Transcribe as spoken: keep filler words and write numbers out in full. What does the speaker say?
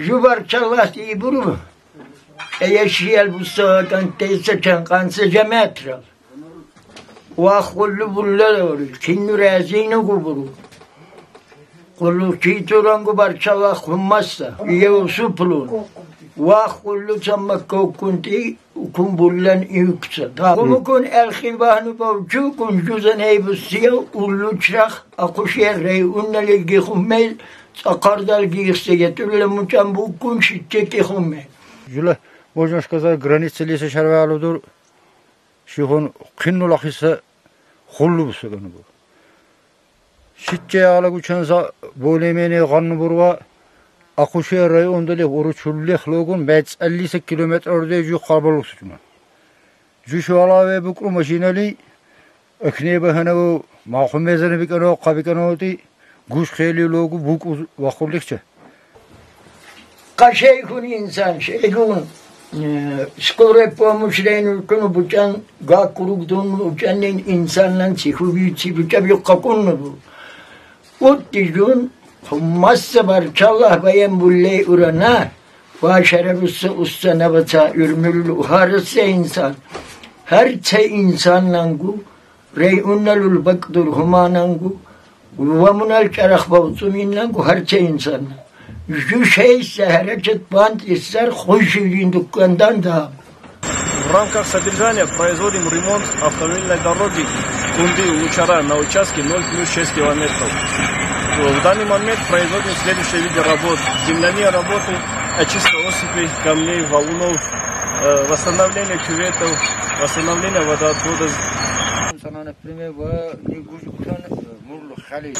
Жу барчаллахьди ибуру, э, яшиял буса кантеса чан къанса жаметра. Вах къуллу буллал ори, кинну разину губуру. Къуллукъчи турангу барчаллахь хуммаса, иевсу пулун. Вах къуллу цамма коккунти укун буллан юкса. Да. Хумукун элхин вахну бавчукун жузан эйбусия уллу чрах акъушер районнали гихуммел цакъардал гихсе гетулла мучан буккун шитче кихумме. Жула, можно сказать, граница леса шарвалудур. Шихун къиннула хиса хуллу бусаганбур. Шитче алагучанза более-менее гъаннубурва, акъушер райондали уручуллех логун мецӀалиса километрдей жух къалбалукъ сучма. Жушу алаве букру машинали, экне баханаву, маху мезани бикано, къабиканоти, гуш хели логу букъу вахуллихча. Къашейхун инсан шейгун, э, скорая помощь рейну куну бучан, га куругдун учанин инсанлан сихуби, сихуча бикъакунну бу. Уттижун, хуммаса барчаллахь баян буллей урана, ва шарабуса уста набаца юрмюллю харасе инсан. Гьар це инсанлангу, районналул бакӀдур хуманангу, вамунал чӀарахъ бавцӀуминнангу гьар це инсанна. Жу шейса гьарачат бантӀисар хуш ирин дуккандан да. В рамках содержания производим ремонт автомобильной дороги Кунды-Улучара на участке ноль плюс шесть километров. В данный момент производим следующие виды работ. Земляные работы, очистка осыпей, камней, валунов, э, восстановление кюветов, восстановление водоотвода. Например, ва не гужукан, э, мурлу хали.